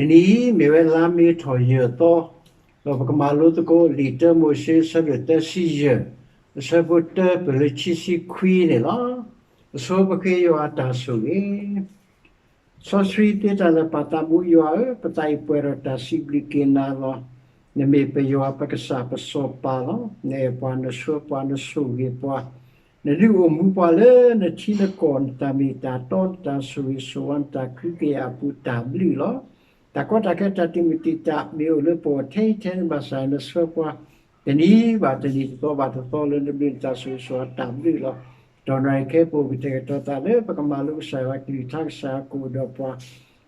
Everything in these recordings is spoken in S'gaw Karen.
တနံၤအံၤမ့ၢ်ဝဲလါမ့ၤထီၣ်ယဲၢ်သီ, ဒီးပကမၤလိသကိးလံာ်တၢမိၤၡ့ အဆၢဒိၣ်သၢဆံယဲၢ်, အဆၢဖိတၢပၢၢ်လၢခံဆံခွံန့ၣ်လီၤ. အဆိပဃ့ယွၤအတၢ်ဆိၣ်ဂ့ၤ. စီဆှံသ့တၢ်လၢာ် ပၢ်သးမူယွၤဧၢ, ပသးအံၤပှဲၤဒီးတၢ်စံးဘျုးက့ၤနၤလီၤ. နမ့ၢ်ပယွၤပကစၢ်ပစီၤပၤလီၤ. နအဲၣ်ပှၤ နဆှၢပှၤ နဆိၣ်ဂ့ၤပှၤ, နဒုးအိၣ်မူပှၤလၢနထံနကီၢ် နတၢ်မ့ၢ်တၢ်တီ နတၢ်ဆိၣ်ဂ့ၤဆိၣ်ဝါ နတၢ်ကဟုကယာ်အပူၤ တၢ်ဘျုးလီၤ. တၢ်ကီတၢ်ခဲ တၢ်တံာ်မုၢ်တံာ်တာ် မ့ၢ်အိၣ်လၢပဂီၢ်ထဲအံၤထဲန့ၣ်ဘၣ်ဆၣ် နဆှၢပှၤ တနံၤဘၣ်တနံၤ တသီဘၣ်တသီ လၢနဘျုးနတၢ်ဆိၣ်ဂ့ၤဆိၣ်ဝါ တၢ်ဘျုးလီၤ. တီၢ်နီၣ်အံၤခဲအံၤ ပအိၣ်ကတဲာ်ကတီၤသးလၢ ပကမၤလိကစၢ်ယွၤအကလုၢ်ကထါ, ကစၢ်ယွၤကအိၣ်ဒီးပှၤ,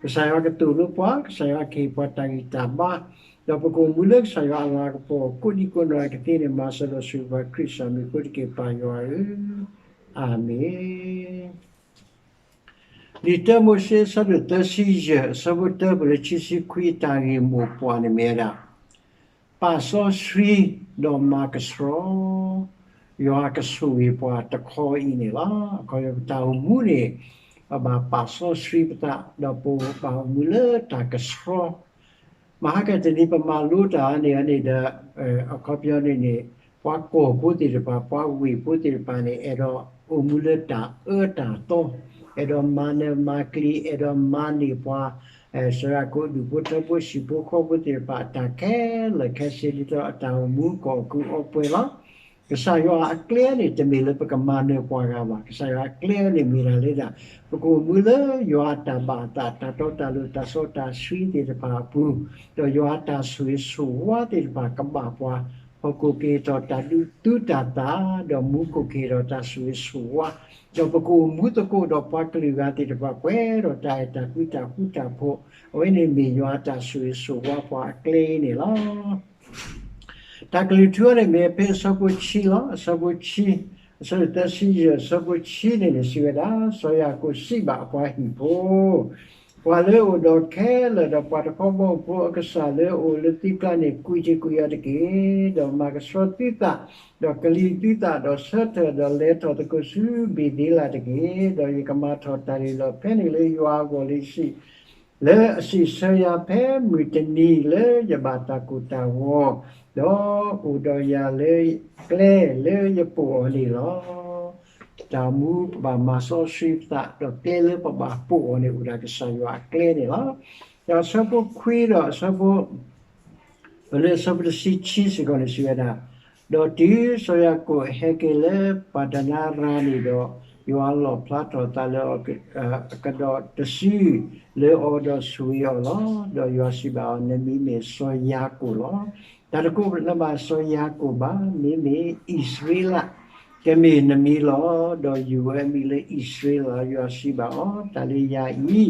ကစၢ်ယွၤကသိၣ်လိပှၤ, ကစၢ်ယွၤကဟ့ၣ်ပှၤတၢ်ဂံၢ်တၢ်ဘါ, ဒီးပကအိၣ်မူလၢကစၢ်ယွၤအလၤကပီၤ ကိးဒံကိးနီၢ်ဂၤကသ့န့ၣ် မၤစၢၤဒီးဆိၣ်ဂ့ၤပှၤ ခရံာ်ကစၢ်မံၤအဃိတက့ၢ် ပၢ်ယွၤဧၢ, အၤမ့ၣ်. လံာ်တၢမိၤၡ့ အဆၢဒိၣ်သၢဆံယဲၢ် အဆၢဖိတၢပၢၢ်လၢခံဆံခွံ တၢ်ဂ့ၢ်မိၢ်ပှၢ်န့ၣ်မ့ၢ်ဝဲဒၣ် ပာ်စီဆှံ ဒီးမၤကဆှီ ယွၤကဆိၣ်ဂ့ၤပှၤတခီအံၤန့ၣ်လီၤ. အခီပညီ ပတၢ်အိၣ်မူန့ၣ် ပဘၣ်ပာ်စီဆှံပသး ဒီးပဘၣ်အိၣ်မူလၢတၢ်ကဆှီ မဟါကတနံၤ ပမၤလိတၢ်အံၤန့ၣ်န့ၣ်ဒီး အခီပညီန့ၣ်န့ၣ် ပှၤကီၢ်ဖိသ့ၣ်တဖၣ် ပှၤဝ့ၢ်ဖိသ့ၣ်တဖၣ်န့ၣ် အဲၣ်ဒိးအိၣ်မူလၢတၢ်အၢတၢ်သီ, အဲၣ်ဒိးမၤနၢၤမၤကျံၤ အဲၣ်ဒိးမၤန့ၢ်ပှၤ စှၤဂၤကိးဒူၣ်ဖိထၢဖိ ဟံၣ်ဖိဃီဖိသ့ၣ်တဖၣ် အတၢ်ခဲလၢာ်ခဲဆ့ ဒ်သိးအတၢ်အိၣ်မူကအီၣ်ကုးအီပှဲၤလီၤ. ကစၢ်ယွၤအကျဲန့ၣ် တမ့ၢ်လၢပကမၤနၢၤပှၤဂၤဘၣ်. ကစၢ်ယွၤအကျဲန့ၣ်မ့ၢ်ဒၣ်လၢဒၣ် ပကအိၣ်မူလၢယွၤအတၢ်ဘၣ်အသး တၢ်တီတၢ်လိၤ တၢ်စီတၢ်ဆှံသ့ၣ်တဖၣ်အပူၤ, ဒီးယွၤအတၢ်ဆိၣ်ဂ့ၤဆိၣ်ဝါသ့ၣ်တဖၣ်ကဘၣ်ပှၤ, ဟီၣ်ခိၣ်ကဟ့ၣ်ထီၣ်တၢ်ဒုးသူတၢ်သၣ်, ဒီးမူခိၣ်ကဟ့ၣ်ထီၣ်တၢ်ဆိၣ်ဂ့ၤဆိၣ်ဝါ, ဒီးပကအိၣ်မူသကိးဒီးပှၤကလုာ်ဂၤသ့ၣ်တဖၣ် ပှဲၤဒီးတၢ်အဲၣ်တၢ်ကွံတၢ်ဃူတၢ်ဖိး, အဝဲန့ၣ်မ့ၢ်ယွၤအတၢ်ဆိၣ်ဂ့ၤဆိၣ်ဝါပှၤအကျဲအံၤန့ၣ်လီၤ. တၢ်ကလုၢ်ထူအံၤန့ၣ်မ့ၢ်ဖဲအဆၢဖိဆံလီၤ. အဆၢဖိဆံ, အဆၢဒိၣ်သၢဆံယဲၢ် အဆၢဖိဆံန့ၣ်န့ၣ် စံးဝဲဒၣ်, စီၤယၤကိာ်စံးဘၣ်အပှၤဟံၣ်ဖိ, ပှၤလၢအအိၣ်ဒီးခဲလၢာ်ဒီးပှၤတခီဘီမုၢ်ဖိအကစၢ်လၢအအိၣ်လၢသုကျါန့ၣ် ကွံာ်တ့ၢ်ကွံာ်အီၤတက့ၢ်, ဒီးမၤကဆှီသုသး, ဒီးကလံၤသုသး, ဒီးဆၢထၢၣ်, ဒီးလဲၤထီၣ်သကိးဆူဘ့ၤသ့လးတက့ၢ်, ဒီးယကမၤထီၣ်တၢ်လုၢ်လီၢ်ဖဲန့ၣ်လၢယွၤအဂီၢ်လံစံး လၢအစံးဆၢယၤဖဲမုၢ်တနံၤလၢယဘၣ်တၢ်ကိၢ်တၢ်ဂီၤ, ဒီးအိၣ်ဒီးယၤလၢကျဲလၢယပိာ်အီၤန့ၣ်လီၤ. တၢ်မူပဘၣ်မၤစီဆှံပသး ဒီးကျဲလၢပဘၣ်ပိာ်အီၤန့ၣ် အိၣ်ဒၣ်ကစၢ်ယွၤအကျဲန့ၣ်လီၤ. ဒီးအဆၢဖိခွံဒီးအဆၢဖိ ပလၢအဆၢဖိတဆံခံစ့ၢ်ကီးန့ၣ် စံးဝဲဒၣ်, ဒီးတုၤစီၤယၤကိာ်ဟဲက့ၤလၢပၤဒနရၤန့ၣ်ဒီး, ယွၤလီၣ်ဖျါထီၣ်သးလၢအကဒီးတစုလၢအီၤဒီးဆိၣ်ဂ့ၤအီၤလီၤ. ဒီးယွၤစံးဘၣ်အီၤ, နမံၤမ့ၢ်စီၤယၤကိာ်လီၤ. တၢ်တကိးလၢၤဘၣ်စီၤယၤကိာ်ဘၣ်, မ့မ့ၢ်အံၣ်စရ့လး ကမ့ၢ်နမံၤလီၤ. ဒီးယုၢ်ဝဲအမံၤလၢအံၣ်စရ့လးလီၤ. ယွၤစံးဘၣ်အီၤ, တၢ်လၢယၤအံၤ,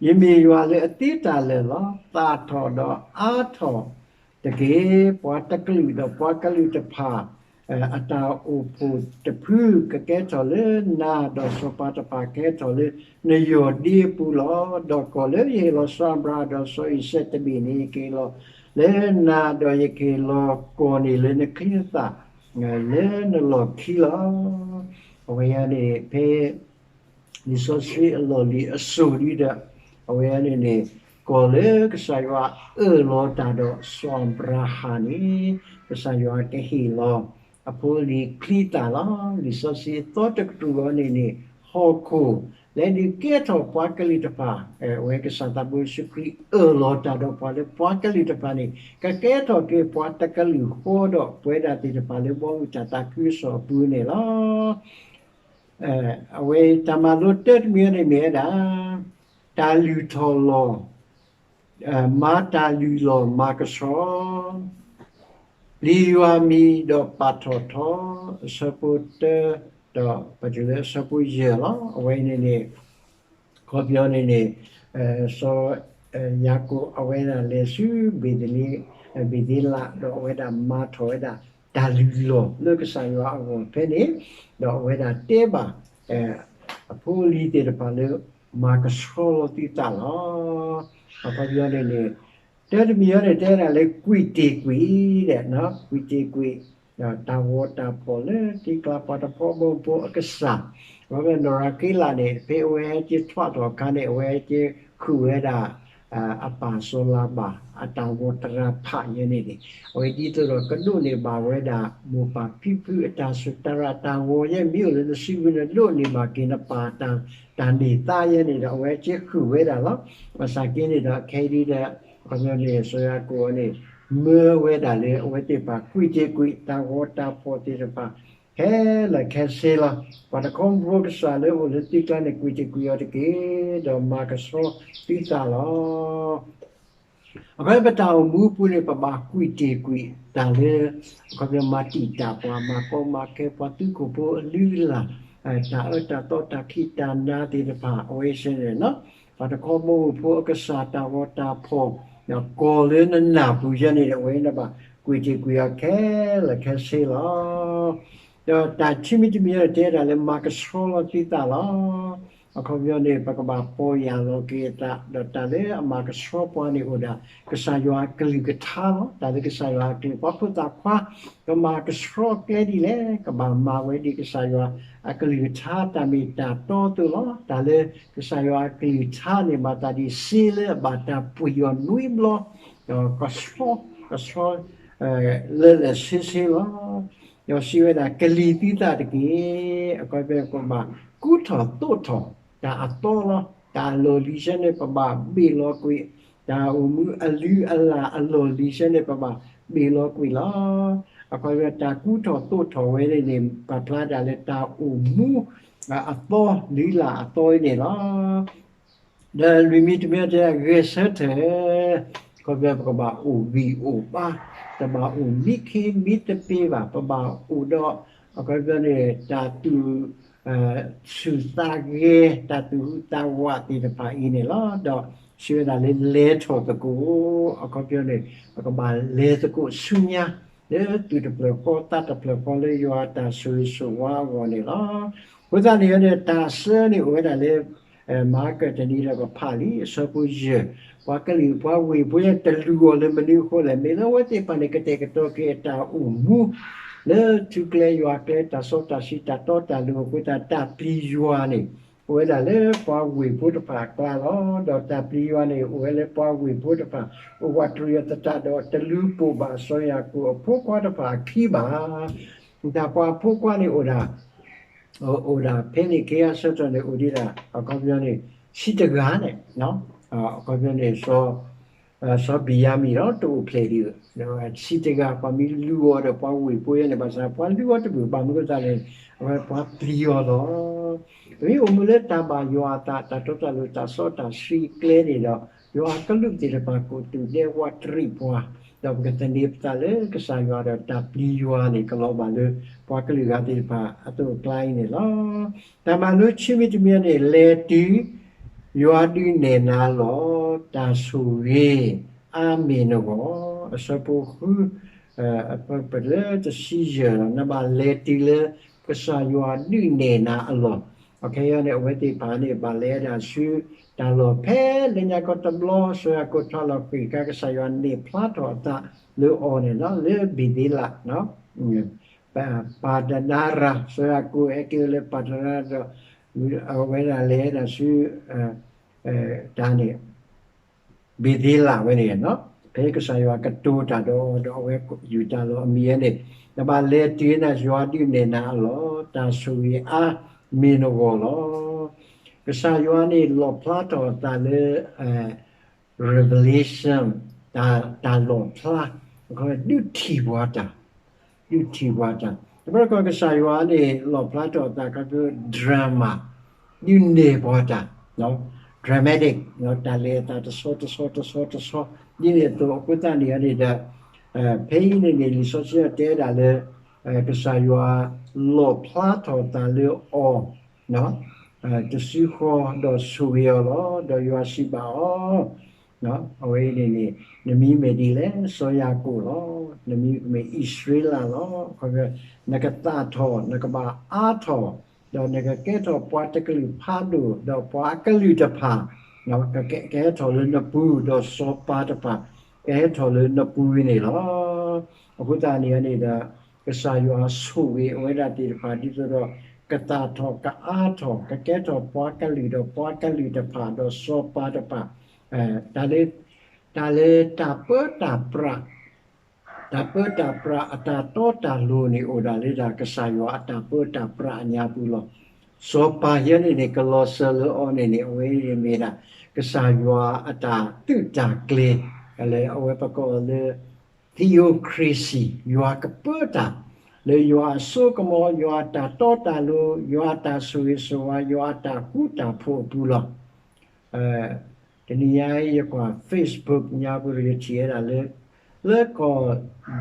ယမ့ၢ်ယွၤလၢအသ့တၢ်လၢာ်လီၤ. သးထီၣ်ဒီးအါထီၣ်တက့ၢ်. ပှၤတကလုာ်ဒီးပှၤကလုာ်တဖၣ် အတၢ်အိၣ်ဖှိၣ်တဖု ကကဲထီၣ်လၢနၤ, ဒီးစီၤပၤတဖၣ်ကဟဲထီၣ်လၢနယီၢ်ဒ့အပူၤလီၤ. ဒီးကီၢ်လၢယဟ့ၣ်လီၤစီၤအၤဘြၤဟၣ်ဒီးစီၤအံၤစဲးတဘ့ၣ်န့ၣ် ယကဟ့ၣ်လီၤလၢနၤ, ဒီးယကဟ့ၣ်လီၤကီၢ်န့ၣ်လၢနချံနသၣ် လၢနလီၢ်ခံလီၤ. အဝဲအံၤန့ၣ် ဖဲ လံာ်စီဆှံအလီၢ်လံၤအစိၤဒ်ဒီး အဝဲအံၤန့ၣ်န့ၣ် ကီၢ်လၢကစၢ်ယွၤအၢၣ်လီၤတၢ်ဒီးစီၤအၤဘြၤဟၣ်န့ၣ် ကစၢ်ယွၤကဟ့ၣ်လီၤ အဖိအလံၤချံသၣ်လီၤ. လံာ်စီဆှံအသီတကတြူၢ်အံၤန့ၣ်န့ၣ် ဟီၣ်ခိၣ် လၢဒုးကဲထီၣ်ပှၤကလုာ်တဖၣ် အဝဲကစၢ်သးဘိယ့ၣ်ၡူးခရံာ်အၢၣ်လီၤတၢ်ဒီးပှၤလၢပှၤကလုာ်တဖၣ်န့ၣ် ကကဲထီၣ်က့ၤပှၤတကလုာ်ဃီဒီးပဝဲဒၣ်သ့ၣ်တဖၣ်လၢဘီမုၢ်တၢ်သးခုကစီၣ်အပူၤန့ၣ်လီၤ. အဝဲတၢ်မၤလိတၢတမံၤအံၤန့ၣ်မ့ၢ်ဝဲဒၣ် တၢ်လုၢ်ထီၣ်လီၢ် မၤတၢ်လုၢ်လီၢ်မၤကဆှီ လံာ်ယွၤမံၤဒီးပာ်ထီၣ်ထီ အဆၢဖိတၢ ဒီးပတုၤလၢအဆၢဖိယဲၢ်လီၤ. အဝဲအံၤန့ၣ်န့ၣ် အခီပညီန့ၣ်န့ၣ် စီၤယၤကိာ်အဝဲဒၣ်လဲၤဆူဘ့ၤသ့လး ဒီးအဝဲဒၣ်မၤထီၣ်ဝဲဒၣ်တၢ်လုၢ်လီၢ်လၢကစၢ်ယွၤအဂီၢ်ဖဲန့ၣ် ဒီးအဝဲဒၣ်တဲဘၣ် အဖိအလံၤသ့ၣ်တဖၣ်လၢ မၤကဆှီလီၤသုသးလီၤ. အခီပညီန့ၣ်န့ၣ် တၢတမံၤအံၤန့ၣ် တဲဒၣ်လၢကွံာ်တ့ၢ်ကွံာ်ဒီး ကွံာ်တ့ၢ်ကွံာ် တၢ်ဂီၤတၢ်ဖီၣ်လၢသံကျါပှၤတခီဘီမုၢ်ဖိအကစၢ် အဝဲဒၣ်နီၢ်ရၤခ့လးန့ၣ် ဖဲအဝဲဟဲက့ၤထွဲထီၣ်အခါန့ၣ် အဝဲဟဲက့ၤဃုာ်ဝဲဒၣ် အပၢ်စီၤလၤဘၣ် အတၢ်ဂီၤတရၤဖးယဲန့ၣ်န့ၣ် အဝဲဒ်သိးဒီးကဒိးန့ၢ်ဘၣ်ဝဲဒၣ် မိၢ်ပၢ်ဖံဖုအတၢ်ဆိၣ်တၢ်ရၤတၢ်ဂီၤယဲ မ့ၢ်အိၣ်လၢနစုပူၤန့ၣ် ဒိးန့ၢ်ဘၣ်က့ၤနပၢ်တၢ်န့ၢ်သါယဲန့ၣ်ဒီး အဝဲက့ၤဃုာ်ဝဲဒၣ်လီၤ. ဘၣ်ဆၣ်က့န့ၣ်ဒီး ခဲအံၤဒ်ဒီး အခီပညီန့ၣ် စီၤယၤကိာ်န့ၣ် မၢဝဲဒၣ်လၢအဝဲသ့ၣ်တဖၣ် ကွံာ်တ့ၢ်ကွံာ်တၢ်ဂီၤတၢ်ဖီၣ်သ့ၣ်တဖၣ် ခဲလၢာ်ခဲဆ့လီၤ. ပှၤတခီဘိကစၢ်လၢအိၣ်လၢသုကျါန့ၣ် ကွံာ်တ့ၢ်ကွံာ်အီၤတက့ၢ်, ဒီးမၤကဆှီသုသးလီၤ. အခီပညီပတၢ်အိၣ်မူအပူၤန့ၣ် ပဘၣ်ကွံာ်တ့ၢ်ကွံာ်တၢ်လၢ အခီပညီမၤတံာ်တာ်ပှၤ မၤကီမၤခဲပှၤ သုးခိၣ်ဖိအလုၢ်အလၢ် တၢ်အၢတၢ်သီတၢ်ခံးတၢ်နၤသ့ၣ်တဖၣ် အဝဲစ့ၢ်န့ၣ်လီၤ. ပှၤတခီဘိအိၣ်ဖိအကစၢ်တၢ်ဂီၤတၢ်ဖီၣ် ကီၢ်လၢနနၢ်ပူၤယဲန့ၣ်ဒီး အဝဲန့ၣ်ဘၣ်ကွံာ်တ့ၢ်ကွံာ်အီၤခဲလၢာ်ခဲဆ့လီၤ. ဒီးတၢ်ခံမံၤတမံၤန့ၣ် တဲဒၣ်လၢမၤကဆှီလီၤသုသးလီၤ. အခီပညီန့ၣ် ပကဘၣ်ပီၢ်ယၢ်လီၤက့ၤအသး ဒီးတၢ်လၢအမၤကဆှီပှၤန့ၣ်အိၣ်ဒၣ် ကစၢ်ယွၤအကလုၢ်ကထါလီၤ. တၢ်လၢကစၢ်ယွၤအကလုၢ် ပှၤဖိသၣ်ခွါ ကမၤကဆှီကျဲဒ်လဲၣ် ကဘၣ်မၤဝဲဒ်ကစၢ်ယွၤအကလုၢ်ကထါ တၢ်မ့ၢ်တၢ်တီအသိးလီၤ. တၢ်လၢကစၢ်ယွၤအကလုၢ်ကထါန့ၣ် မၤသးဒ်စ့လၢအဘၣ်တၢ်ပှ့ၤအီၤနွံဘျီ ဒီးကဆှီ ကဆှီ လၢလၢဆ့ဆ့လီၤ. ဒီးစံးဝဲဒၣ် ကလံၤသုသးတက့ၢ်. အခီပညီ ပဘၣ်ကူထီၣ်သိးထီၣ်တၢ်အသီလီၤ. တၢ်အလီၢ်လံၤဆဲန့ၣ် ပဘၣ်ဘ့ၣ်လီၤကွံာ်, တၢ်အိၣ်မူအလုၢ်အလၢ်အလီၢ်လံၤဆဲန့ၣ် ပဘၣ်ဘ့ၣ်လီၤကွံာ်လီၤ. အခီပညီ တၢ်ကူထီၣ်သိးထီၣ်ဝဲန့ၣ်န့ၣ် ပာ်ဖျါဒၣ်လၢတၢ်အိၣ်မူ အသီ လုၢ်လၢ်အသီအံၤန့ၣ်လီၤ. ဒီးလွံၢ်မံၤတမံၤတဲ ဂဲၤဆၢထၢၣ်, အခီပညီ ပကဘၣ်အိၣ်ဘံၣ်အိၣ်ဘါ, တဘၣ်အိၣ်မံခ့မံတပ့ၤဘၣ်, ပဘၣ်အိၣ်ဒီး အခီပညီန့ၣ် တၢ်သူၣ်ဆူၣ်သးဂဲၤ, တၢ်သူၣ်ဟူးသးဝးသ့ၣ်တဖၣ်အံၤန့ၣ်လီၤ. ဒီးစံးဝဲဒၣ်လၢလဲၤထီၣ်သကိး, အခီပညီန့ၣ် ပကဘၣ်လဲၤသကိးဆူညါ လၢသူၣ်တဖျၢၣ်ဃီသးတဖျၢၣ်ဃီလၢယွၤအတၢ်ဆိၣ်ဂ့ၤဆိၣ်ဝါအဂီၢ်န့ၣ်လီၤ. အဃိသတးန့ၣ်န့ၣ် တၢ်အဆၢန့ၣ်အိၣ်ဝဲဒၣ်လၢ မၤကတနံၤဒီးကဖးလံ အဆၢဖိယဲၢ်, ပှၤကလုာ်ပှၤဝ့ၢ်ဖိယဲတလူၤအီၤလၢမနုၤအဃိလဲၣ်, မ့ၢ်လၢအဝဲသ့ၣ်တဖၣ်န့ၣ် ကတဲာ်ကတီၤက့ၤအတၢ်အိၣ်မူ လၢထူကျဲယွၤကျဲ တၢ်စီတၢ်ဆှံ တၢ်တီတၢ်လိၤအဃိသတး တၢ်ပျံၤယွၤန့ၣ် အိၣ်ဝဲဒၣ်လၢပှၤဝ့ၢ်ဖိတဖၣ်အကျါလီၤ. ဒီးတၢ်ပျံၤယွၤန့ၣ် အိၣ်ဝဲလၢပှၤဝ့ၢ်ဖိတဖၣ် အိၣ်ဝးတရံးအီၤသတးဒီး တလူၤပိာ်ဘၣ်စီၤယၤကိာ်အဖိခွါတဖၣ်အခံဘၣ်. တၢ်ပှၤအဖိခွါန့ၣ်အိၣ်ဒၣ် အိၣ်ဒၣ်ဖဲန့ၣ် ကဟဲအဆၢထီၣ်န့ၣ် အိၣ်ဒံးဒၣ် အခီပညီန့ၣ် ဆံတဂၤန့ၣ်, အခီပညီန့ၣ် စီၤဘ့ၣ်ယၤမံၣ်ဒီး တအိၣ်ဖျဲၣ်ဒံး, ဆံတဂၤ ပှၤမ့ၢ်လူၤအီၤဒီးပှၤဝ့ၢ်ဖိယဲန့ၣ် ဘၣ်ဆၣ်ပှၤလူၤအီၤတဘၣ် ဘၣ်မနုၤအဃိသတးလဲၣ်, အဝဲပှၤပျံၤအီၤလီၤ. ပမ့ၢ်အိၣ်မူလၢတၢ်ဘၣ်ယွၤအသး တၢ်တီတၢ်လိၤ တၢ်စီတၢ်ဆှံကျဲန့ၣ်ဒီး ယွၤအကလူးသ့ၣ်တဖၣ် ကိးသူၣ်ဒဲဝးတရံးပှၤ, ဒီးပကသန့ၤပသးလၢကစၢ်ယွၤဒီး တၢ်ပျံၤယွၤန့ၣ် ကလီၤဘၣ်လၢပှၤကလုာ်ဂၤသ့ၣ်တဖၣ်အသိးအကျါအံၤန့ၣ်လီၤ. တၢ်မၤလိခံမံၤတမံၤန့ၣ် လဲၤတုၤ ယွၤဒုးနဲၣ်နၤလီၤ တၢ်ဆိၣ်ဂ့ၤအါမ့ၢ်နဂီၢ်, အဆၢဖိဃု ပလၢတဆံယဲၢ်လီၤ. နဘၣ်လဲၤတုၤလၢ ကစၢ်ယွၤဒုးနဲၣ်နၤအလီၢ်, အခဲအံၤန့ၣ် အဝဲသ့ၣ်တဖၣ်န့ၣ် ဘၣ်လဲၤဒၣ်ဆူ တၢ်လီၢ်ဖဲလၢညါကီတဘျီ စီၤယၤကိာ်ထွဲလီၤဃ့ၢ်ခါ ကစၢ်ယွၤန့ၢ်ဖျါထီၣ်အသးလၢအီၤန့ၣ်လီၤ လၢဘ့ၤသ့လး ပၤဒနၤရၤ, စီၤယၤကိာ်ဟဲက့ၤလၢပၤဒနၤရၤ ဒီး အဝဲဒၣ်လဲၤဒၣ်ဆူ တၢ်န့ၣ် ဘ့ၤသ့လးဝဲန့ၣ်, ဖဲကစၢ်ယွၤကတိၤတၢ်ဒီး ဒီးအဝဲယူၤတၢ်လီၤအမံၤန့ၣ်, နဘၣ်လဲၤတုၤန့ၣ် ယွၤဒုးနဲၣ်နၤအလီၢ်, တၢ်ဆိၣ်ဂ့ၤအါမ့ၢ်နဂီၢ်လီၤ. ကစၢ်ယွၤန့ၣ်လီၣ်ဖျါထီၣ်အသးလၢ revelation တၢ်လီၣ်ဖျါ, ဒုးထံၣ်ပှၤတၢ်, ဒုးထံၣ်ပှၤတၢ်, တဘျီတခီၣ်ကစၢ်ယွၤန့ၣ် လီၣ်ဖျါထီၣ်အသးခီဖျိ drama ဒုးနဲၣ်ပှၤတၢ်, dramatic တၢ်လဲၤအသးတဆီတဆီတဆီတဆီ ဒ်န့ၣ်အသိး အဃိသတးန့ၣ်န့ၣ်ဒီး ဖဲအံၤန့ၣ်န့ၣ် လံာ်စီဆှံတဲဒၣ်လၢ ကစၢ်ယွၤလီၣ်ဖျါထီၣ်အသးလၢအီၤ တစုဃီဒီးဆိၣ်ဂ့ၤအီၤလီၤ. ဒီးယွၤစံးဘၣ်အီၤ, အဝဲအံၤန့ၣ်န့ၣ် နမံၤမ့ၢ်ဒ်လဲၣ်, စီၤယၤကိာ်လီၤ. နမံၤမ့ၢ်အံၣ်စရ့လးလီၤ. နကသၣ်ထီၣ်, နကဘၣ်အါထီၣ်, ဒီးနကကဲထီၣ်ပှၤတကလုာ်ဖးဒိၣ်, ဒီးပှၤအကလုာ်တဖၣ် ကဟဲထီၣ်လၢနပူၤ, ဒီးစီၤပၤတဖၣ် ကဟဲထီၣ်လၢနပူၤန့ၣ်လီၤ. အဃိသတးန့ၣ်န့ၣ်ဒီး ကစၢ်ယွၤဆိၣ်ဂ့ၤအဝဲဒၣ်သ့ၣ်တဖၣ် ဒ်သိးဒီး ကသၣ်ထီၣ်ကအါထီၣ် ကကဲထီၣ်ပှၤကလုာ်ဒီးပှၤကလုာ်တဖၣ် ဒီးစီၤပၤတဖၣ် တၢ်လၢ, တၢ်လၢတၢ်ပၢတၢ်ပြး, တၢ်ပၢတၢ်ပြးအတၢ်တီတၢ်လိၤန့ၣ် အိၣ်ဒၣ်လၢဒၣ်ကစၢ်ယွၤအတၢ်ပၢတၢ်ပြးအညါပူၤလီၤ. စီၤပၤယဲန့ၣ်န့ၣ် ကလီၤစၢၤလၢအီၤန့ၣ်န့ၣ် အဝဲန့ၣ်မ့ၢ်ဒၣ် ကစၢ်ယွၤအတၢ်သုးတၢ်ကျဲၤ, လၢအဝဲပကိးလၢ theocracy, ယွၤကပၢတၢ်, လၢယွၤအစိကမီၤ, ယွၤအတၢ်တီတၢ်လိၤ, ယွၤအတၢ်ဆိၣ်ဂ့ၤဆိၣ်ဝါ, ယွၤအတၢ်ဃူတၢ်ဖိးအပူၤလီၤ. တနံၤညါအံၤယကွၢ် Facebook ညါပူၤဒီးယထံၣ်ဝဲဒၣ်လၢ, လၢကီၢ်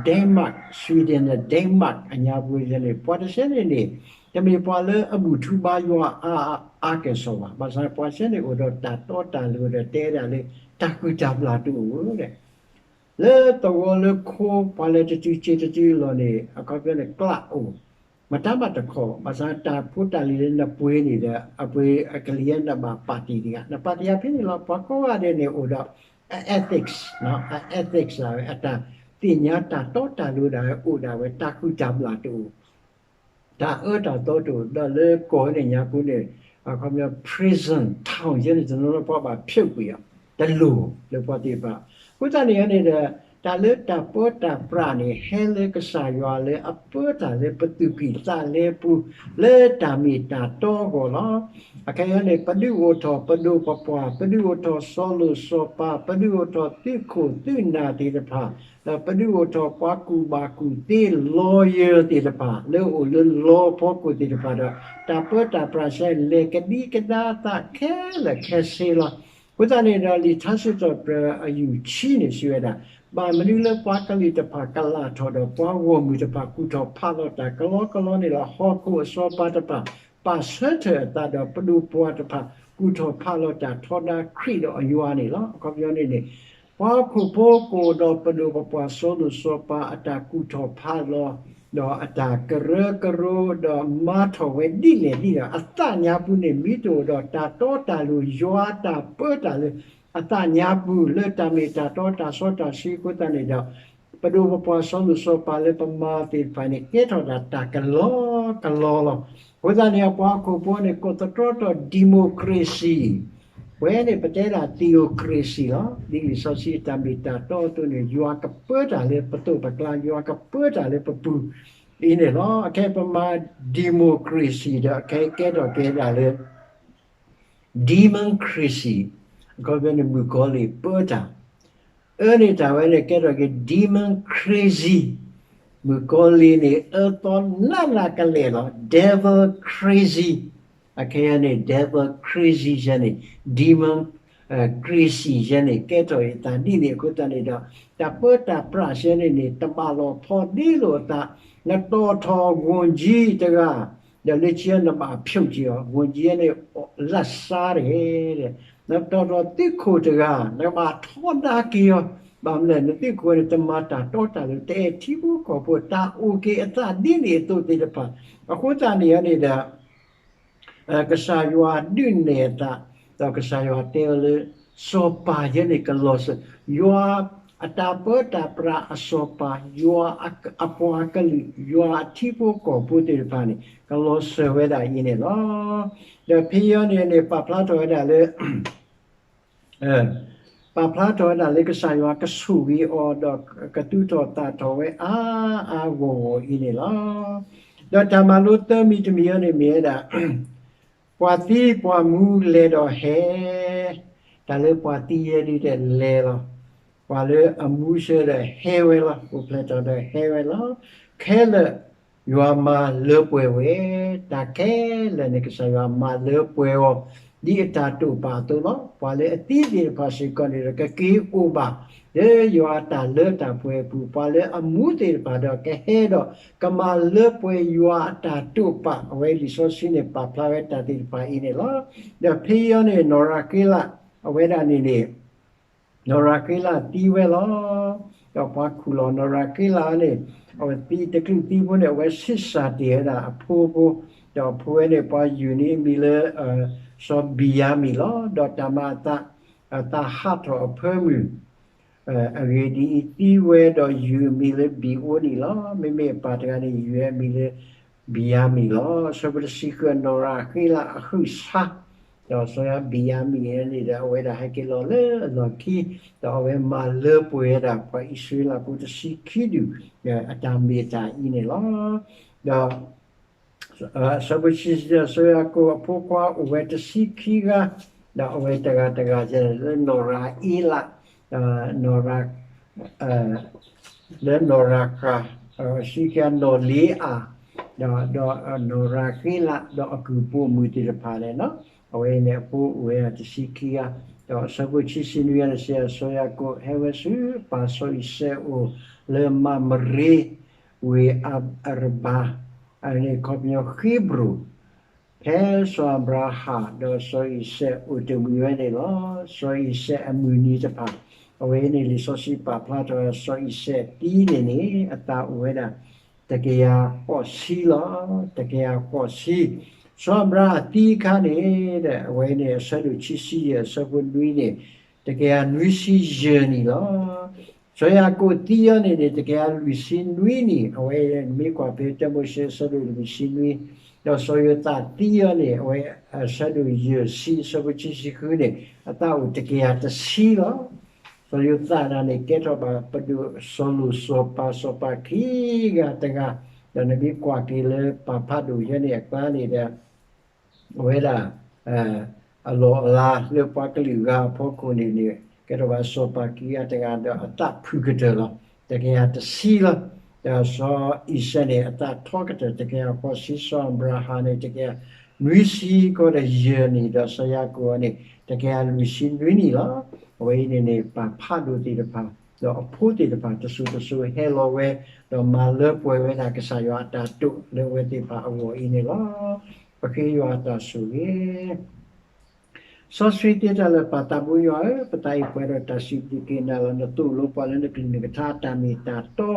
Denmark, Sweden ဒီး Denmark အညါပူၤန့ၣ် ပှၤတဆဲန့ၣ်န့ၣ် တမ့ၢ်ပှၤလၢအဘူၣ်ထူဘါယွၤအါအါကဲၣ်ဆိးဘၣ်. ဘၣ်ဆၣ်ပှၤဆဲန့ၣ်အိၣ်ဒီးတၢ်တီတၢ်လိၤဒီးတဲဒၣ်လၢ တၢ်ဃံၢ်တၢ်ဘျၣ်တအိၣ်ဒီး လၢသဝီလၢခိ ပှၤလဲၤတတုၤဆ့တတုၤလီၤန့ၣ် အခီပညီန့ၣ် ကျးအိၣ်, မတၤမးတခီ, ဘၣ်ဆၣ်တၢ်ဖိတၢ်လံၤလၢနပှ့ၤန့ၣ်ဒီး အပှ့ၤအကလံၤနဘၣ်ပာ်တ့ၢ်တဂၤ, နပာ်တ့ၢ်အဖဲန့ၣ်လီၤ. ပှၤကိးဂၤဒဲးန့ၣ်အိၣ်ဒီး အ ethics, အ ethics ဒၣ်ဝဲ အတၢ်သ့ၣ်ညါတၢ်တီတၢ်လိၤဒၣ်ဝဲအိၣ်ဒၣ်ဝဲ တၢ်ဃံၢ်တၢ်ဘျၣ်တအိၣ် တၢ်အၢတၢ်သီတအိၣ်, ဒီးလၢကီၢ်န့ၣ်ညါပူၤန့ၣ် အခီပညီ prison town ယဲန့ၣ် တနီၤနီၤပှၤဘၣ်ဖျိးကွံာ်အီၤ တလိၣ်လၢပှၤသ့ၣ်တဖၣ်. အဃိသတးန့ၣ်န့ၣ်ဒီး တၢ်လၢတၢ်ပၢတၢ်ပြးန့ၣ် ဟဲလၢကစၢ်ယွၤလၢအပၢတၢ်လၢပသူၣ်ကံၢ်သးလဲပူၤ လၢတၢ်မ့ၢ်တၢ်တီအဂီၢ်လီၤ. အခဲအံၤန့ၣ် ပဒုးအိၣ်ထီၣ်ပဒိၣ်ပပှၢ်, ပဒုးအိၣ်ထီၣ်စီၤလိၣ်စီၤပၤ, ပဒုးအိၣ်ထီၣ်သုးခိၣ်သုးနၢ်သ့ၣ်တဖၣ်, ဒီးပဒုးအိၣ်ထီၣ်ပှၤကူၣ်ဘၣ်ကူၣ်သ့ lawyer သ့ၣ်တဖၣ် လၢအိၣ်လၢ law ဖီခိၣ်သ့ၣ်တဖၣ်ဒီး တၢ်ပၢတၢ်ပြးဆဲလဲၤကဒံကဒါသးခဲလၢာ်ခဲဆ့လီၤ. အဃိသတးန့ၣ်ဒီး လံာ်ထါစံးထီၣ်ပတြၢၤအယူၢ်ဆံန့ၣ်စံးဝဲဒၣ်, ဘၣ်မနုၤလၢပှၤကလုာ်တဖၣ်ကလာ်ထီၣ်ဒီး ပှၤဂီၢ်မုၢ်တဖၣ်ကူၣ်ထီၣ်ဖးလီၤတၢ်ကလီကလီန့ၣ်လီၤ. ဟီၣ်ခိၣ်အစီၤပၤတဖၣ် ပာ်ဆၢထၢၣ်အသးဒီး ပဒိၣ်ပပှၢ်တဖၣ်ကူၣ်ထီၣ်ဖးလီၤတၢ်ထီဒါခရံာ်ဒီးအယွၤန့ၣ်လီၤ. အခီပညီန့ၣ်န့ၣ် ပှၤဟီၣ်ခိၣ်ဖိကအိၣ်ဒီးပဒိၣ်ပပှၢ်စီၤလိၣ်စီၤပၤအတၢ်ကူၣ်ထီၣ်ဖးလီၤ ဒီးအတၢ်ကရၢကရိ ဒီးမၤထီၣ်ဝဲဒ်လဲၣ်ဒ်လဲၣ် အသးညါပူၤန့ၣ် မ့ၢ်တအိၣ်ဒီးတၢ်တီတၢ်လိၤ ယွၤအတၢ်ပၢတၢ်လၢ အသးညါပူၤ လၢတၢ်မ့ၢ်တၢ်တီတၢ်စီတၢ်ဆှံအဃိသတးန့ၣ်ဒီး ပဒိၣ်ပပှၢ်စီၤလိၣ်စီၤပၤလၢပမၤသ့ၣ်တဖၣ်န့ၣ် ကဲထီၣ်ဒၣ်တၢ်ကလီကလီလီၤ. အဃိသတးန့ၣ် ပှၤဟီၣ်ခိၣ်ဖိန့ၣ် ကိးသတြီထီၣ် democracy ပဝဲန့ၣ် ပတဲဒၣ် theocracy လီၤ. ဒ်လံာ်စီဆှံအတၢ်မ့ၢ်တၢ်တီအသိးန့ၣ် ယွၤကပၢတၢ်လၢပသိးပကျါ, ယွၤကပၢတၢ်လၢပပူၤအံၤန့ၣ်လီၤ. အခဲအံၤပမၤ democracy ဒီးအခဲအံၤကဲထီၣ်က့ၤဒၣ်လၢ democracy အခီပညီန့ၣ် မုၣ်ကီၤလံၢ်ပၢတၢ် အၢန့ၣ်တၢ်ဝဲန့ၣ် ကဲထီၣ်က့ၤ demon crazy မုၣ်ကီၤလံၢ်န့ၣ် အၢသီနးနးကလဲာ်လီၤ. Devil crazy အခဲအံၤန့ၣ် devil crazy ယဲန့ၣ် demon crazy ယဲန့ၣ် ကဲထီၣ်အသးဒ်န့ၣ်အဃိသတးန့ၣ်ဒီး တၢ်ပၢတၢ်ပြးယဲန့ၣ်န့ၣ် တဘၣ်လိာ်ဖိးဒ့လိာ်အသး, နတီၣ်ထီၣ် ဝန်ကြီး တဂၤ ဒီးလၢခံနဘၣ်ဖျိးက့ၤအီၤ ဝန်ကြီး န့ၣ် လၢစါတဂ့ၤ, နတီၣ်ထီၣ်သုးခိၣ်တဂၤ နကဘၣ်ထီဒါက့ၤအီၤ, ဘၣ်မနုၤလဲၣ် နသုးခိၣ်န့ၣ် တမၤတၢ်တီတၢ်လိၤ တအဲၣ်ထံဖိကီၢ်ဖိ တၢ်အိၣ်က့ၤအသးဒ်န့ၣ်အသိးသ့ၣ်တဖၣ် အဃိသတးန့ၣ်န့ၣ်ဒီး ကစၢ်ယွၤဒုးနဲၣ်အသး, ဒီးကစၢ်ယွၤတဲအီၤလၢ စီၤပၤယဲန့ၣ်ကလီၤစၢၤ, ယွၤအတၢ်ပၢတၢ်ပြးအစီၤပၤ, ယွၤအပှၤကလုာ်, ယွၤအထံဖိကီၢ်ဖိသ့ၣ်တဖၣ်န့ၣ် ကလီၤစၢၤဝဲဒၣ်အံၤန့ၣ်လီၤ. ဒီးဖဲအံၤန့ၣ်န့ၣ် ပာ်ဖျါထီၣ်ဝဲဒၣ်လၢ ပာ်ဖျါထီၣ်ဝဲဒၣ်လၢကစၢ်ယွၤကဆိၣ်ဂ့ၤအီၤ ဒီးကသူၣ်ထီၣ်သးထီၣ်ဝဲအါအါဂီၢ်ဂီၢ်အံၤန့ၣ်လီၤ. ဒီးတၢ်မၤလိသၢမံၤတမံၤအံၤန့ၣ်မ့ၢ်ဝဲဒၣ် ပှၤသံပှၤမူလဲၤဒီးဟဲ, တၢ်လၢပှၤသံယဲဒ်လဲၣ်လဲၤလီၤ, ပှၤလၢအမူဆၢဒီးဟဲဝဲလီၤ, အိၣ်ဖျဲၣ်ထီၣ်ဒီးဟဲဝဲလီၤ. ခဲလၢာ်ယွၤမၤလၢပှဲၤဝဲ, တၢ်ခဲလၢာ်န့ၣ် ကစၢ်ယွၤမၤလၢပှဲၤအီၤ ဒ်အတၢ်တိာ်ပာ်အသိးလီၤ. ပှၤလၢအသံသ့ၣ်တဖၣ်စ့ၢ်ကီးန့ၣ်ဒီး ကက့ၤအိၣ်ဘၣ် လၢယွၤအတၢ်လၢတၢ်ပှဲၤအပူၤ, ပှၤလၢအမူသ့ၣ်တဖၣ်ဒီး ကဟဲဒီး ကမၤလၢပှဲၤယွၤအတၢ်တိာ်ပာ်, အဝဲလံာ်စီဆှံန့ၣ် ပာ်ဖျါဝဲတၢ်သ့ၣ်တဖၣ်အံၤန့ၣ်လီၤ. ဒီးဖဲအံၤန့ၣ် နီၢ်ရၤဃ့လး အဝဲဒၣ်န့ၣ်န့ၣ် နီၢ်ရၤဃ့လးသံဝဲလီၤ. ဒီးပှၤခူၣ်လီၤနီၢ်ရၤဃ့လးန့ၣ် အဝဲသံတချုးသံဖိန့ၣ် အဝဲဆံးစၢ်တ့ၢ်ဝဲဒၣ်အဖိဖိ, ဒီးအဖိဝဲန့ၣ် ပှၤယုၢ်န့ၢ်အမံၤလၢ စီၤဘံၣ်ယၤမံၣ်လီၤ. ဒီးတၢ်မၤအသး သးဟးထီၣ်အဖၢမုၢ် အဂ့ၢ်ဒ်အံၤ, သံဝဲဒီးယုၢ်အမံၤလၢဘံၣ်အိနံၣ်လီၤ. မ့မ့ၢ်အပၢ်တဂၤန့ၣ် ယုၢ်အမံၤလၢဘံၣ်ယၤမံၣ်လီၤ. အဆၢဖိတဆံဃု နီၢ်ရၤဃ့လးအဟုးဆါ ဒီးစီၤယၤဘ့ၣ်ယၤမံၣ်န့ၣ်ဒီး အဝဲဒၣ်ဟဲက့ၤလီၤလၢအလီၢ်ခံ, ဒီးအဝဲမၤလၢပှဲၤဝဲဒၣ်ပှၤအံၣ်စရ့လးဖိတဆံခံဒူၣ် အတၢ်မ့ၢ်တၢ်အံၤန့ၣ်လီၤ. ဒီး အဆၢဖိဆံဆံ စီၤယၤကိာ်အဖိခွါအိၣ်ဝဲတဆံခံဂၤ, ဒီးအဝဲတဂၤတဂၤလၢနီၢ်ရၤအ့လး, နီၢ်ရၤ လၢနီၢ်ရၤဃၤ, ဆံခံဂၤနီၢ်လ့အၤ, ဒီး ဒီးနီၢ်ရၤဃ့လး, ဒီးအကုၢ်ပိာ်မုၣ်သ့ၣ်တဖၣ်န့ၣ်လီၤ. အဝဲအံၤန့ၣ်အဖိအိၣ်ဝဲဒၣ်တဆံခံဂၤ, ဒီးအဆၢဖိဆံဆံနွံဂၤန့ၣ်စံး စီၤယၤကိာ်ဟဲဝဲဆူပၢ်စီၤအံၤစဲးအအိၣ် လၢမၤမရ့ ဝ့ၢ်အၤရဘၤ, အန့ၣ်ခီပညီဃ့ဘြိၣ်, ဖဲစီၤအၤဘြၤဟၣ်ဒီးစီၤအံၤစဲးအိၣ်တမှံၤဝဲန့ၣ်လီၤ. စီၤအံၤစဲးအမုၢ်နံၤတဖၣ်, အဝဲန့ၣ်လံာ်စီဆှံပာ်ဖျါထီၣ် စီၤအံၤစဲးသံန့ၣ်န့ၣ် အသးအိၣ်ဝဲဒၣ် တကယၤဃိးဆံလီၤ. တကယၤဃိးဆံ, စီၤအၤဘြၤဟၣ်သံအခါန့ၣ် အဝဲန့ၣ်အဆၢဒိၣ်ခံဆံယဲၢ် အဆၢဖိနွံန့ၣ် တကယၤနွံဆံယဲၢ်နံၣ်လီၤ. စီၤယၤကိာ်သံအီၤန့ၣ်န့ၣ် တကယၤလွံၢ်ဆံနွံနံၣ်, အဝဲမ့ၢ်ကွၢ်ဖဲတၢမိၤၡ့အဆၢဒိၣ်လွံၢ်ဆံနွံ, ဒီးစီၤယိၤသးသံအီၤန့ၣ် အဝဲအဆၢဒိၣ်ယဲၢ်ဆံ အဆၢဖိခံဆံဃုန့ၣ် အသးအိၣ်တကယၤတဆံလီၤ. စီၤယိၤသးန့ၣ် ကဲထီၣ်ဘၣ်ပဒိၣ်စီၤလိၣ်စီၤပၤ စီၤပၤခံဂၤတဂၤ, ဒီးနမ့ၢ်ကွၢ်က့ၤလၢပၢ်ဖးဒိၣ်ယဲန့ၣ်အကျါန့ၣ်ဒီး အဝဲဒၣ် အလီၢ်အလၤလၢပှၤကလုာ်ဂၤအဖီခိၣ်န့ၣ်န့ၣ် ကဲထီၣ်ဘၣ်စီၤပၤခံဂၤတဂၤဒီးအသးဖုၣ်ကတၢၢ်လီၤ. တကယၤတဆံလီၤ. ဒီးစီၤအံၤစဲးန့ၣ် အသးထီကတၢၢ်တကယၤဃိးဆံ, စီၤအၤဘြၤဟၣ်န့ၣ် တကယၤနွံဆံဃိးဒီးယဲၢ်နံၣ်, ဒီးစီၤယၤကိာ်န့ၣ် တကယၤလွံၢ်ဆံနွံနံၣ်လီၤ. အဝဲအံၤန့ၣ်န့ၣ် ပၢ်ဖးဒိၣ်သ့ၣ်တဖၣ် ဒီးအဖိသ့ၣ်တဖၣ်တစိၤတစိၤဟဲလီၤဝဲ, ဒီးမၤလၢပှဲၤဝဲဒၣ်ကစၢ်ယွၤအတၢ်တိာ်လၢအဝဲသ့ၣ်တဖၣ်အဂီၢ်အံၤန့ၣ်လီၤ. ပဃ့ယွၤအတၢ်ဆိၣ်ဂ့ၤ စီဆှံသ့တၢ်လၢာ် ပၢ်သးဘိယွၤဧၢ, ပသးအံၤပှဲၤဒီးတၢ်စံးဘျုးက့ၤနၤလီၤ. နသိၣ်လိပှၤလၢနကလုၢ်နကထါအတၢ်မ့ၢ်တၢ်တီ,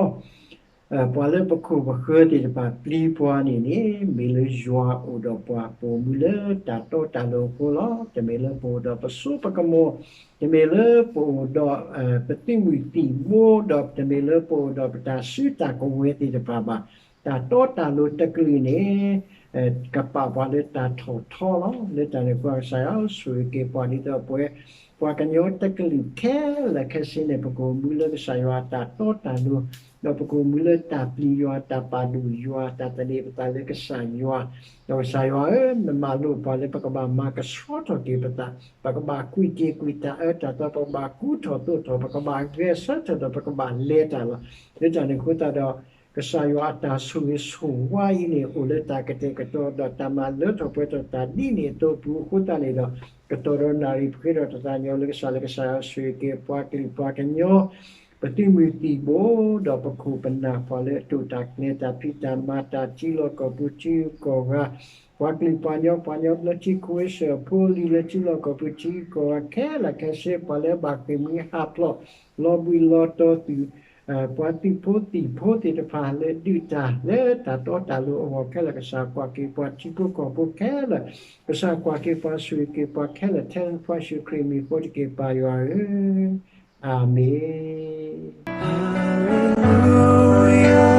ပှၤလၢပခိၣ်ပဃၢၤသ့ၣ်တဖၣ်ပျံၤပှၤန့ၣ်န့ၣ် မ့ၢ်လၢယွၤအိၣ်ဒီးပှၤ ပအိၣ်မူလၢတၢ်တီတၢ်လိၤအဃိလီၤ. တမ့ၢ်လၢပအိၣ်ဒီးပစိပကမီၤ, တမ့ၢ်လၢပအိၣ်ဒီး ပသုးမုၢ်သံၣ်ဘိ, ဒီးတမ့ၢ်လၢပအိၣ်ဒီးပတၢ်စုတၢ်ကဝဲၤသ့ၣ်တဖၣ်ဘၣ်. တၢ်တီတၢ်လိၤတကလုာ်န့ၣ် ကပာ်ပှၤလၢတၢ်ထီၣ်ထီလီၤ. လၢတၢ်န့ၣ်အဃိ ကစၢ်ယွၤဆိၣ်ဂ့ၤက့ၤပှၤဒ်သိးပဝဲ ပှၤကညီတကလုာ်ခဲလၢာ်ခဲဆ့န့ၣ် ပကအိၣ်မူလၢကစၢ်ယွၤအတၢ်တီတၢ်လိၤ, ဒီးပကအိၣ်မူလၢတၢ်ပျံၤယွၤ တၢ်ပာ်ဒိၣ်ယွၤ တၢ်သန့ၤပသးလၢကစၢ်ယွၤ, ဒီးကစၢ်ယွၤဧၢ, နမၤလိာ်ပှၤလၢပကဘၣ်မၤကဆှီထီၣ်က့ၤပသး, ပကဘၣ်ကွံာ်က့ၤကွံာ်တၢ်အၢတၢ်သီ, ပကဘၣ်ကူထီၣ်သိးထီၣ်, ပကဘၣ်ဂဲၤဆၢထၢၣ်ဒီး ပကဘၣ်လဲၤတၢ်လီၤ. လၢတၢ်န့ၣ်အဃိသတးဒီး ကစၢ်ယွၤအတၢ်ဆိၣ်ဂ့ၤဆိၣ်ဝါအံၤန့ၣ် အိၣ်လၢတၢ်ကတဲာ်ကတီၤ ဒီးတၢ်မၤလၢထီၣ်ပှဲၤထီၣ်တၢ်ဒ်န့ၣ်အသိးအပူၤအဃိသတးန့ၣ်ဒီး ကတီၢ်ဒီးနၣ်ရံၣ်ပဃ့ဒီးတသးညီလၢကစၢ်လၢကစၢ်ယွၤဆိၣ်ဂ့ၤက့ၤပှၤကလုာ်ပှၤကညီ ပသုးမုၢ်သံၣ်ဘိ ဒီးပခိၣ်ပနၢ် ပှၤလၢအတိာ်တၢ်ကျဲၤတၢ်ဖံးတၢ် မၤတၢ်ထံလီၢ်ကီၢ်ပူၤထံဂုၤကီၢ်ဂၤ, ပှၤကလုာ်ပှၤကညီ ပှၤကညီဘျၢထံခဝ့ၡၢၣ်ဖိလံၤလၢထံလီၢ်ကီၢ်ပူၤထံဂုၤကီၢ်ဂၤခဲလၢာ်ခဲဆ့ ပှၤလၢအဘၣ်ဃ့ၢ်မှံဟးဖျိး လီၤဘှံးလီၤတီၤသုး ပှၤသုးဖိသံၣ်ဖိသ့ၣ်တဖၣ်လၢဒုးတၢ်လၢတၢ်တီတၢ်လိၤအဂီၢ်ခဲလၢာ် ကစၢ်ကွၢ်က့ၤပှၤထံဖိကီၢ်ဖိခဲလၢာ်, ကစၢ်ကွၢ်က့ၤပှၤဆိၣ်ဂ့ၤက့ၤပှၤခဲလၢာ် ထဲလၢနဖိယ့ၣ်ၡူးခရံာ်မံၤအဃိတက့ၢ် ပၢ်ယွၤဧၢ, အၤမ့ၣ်.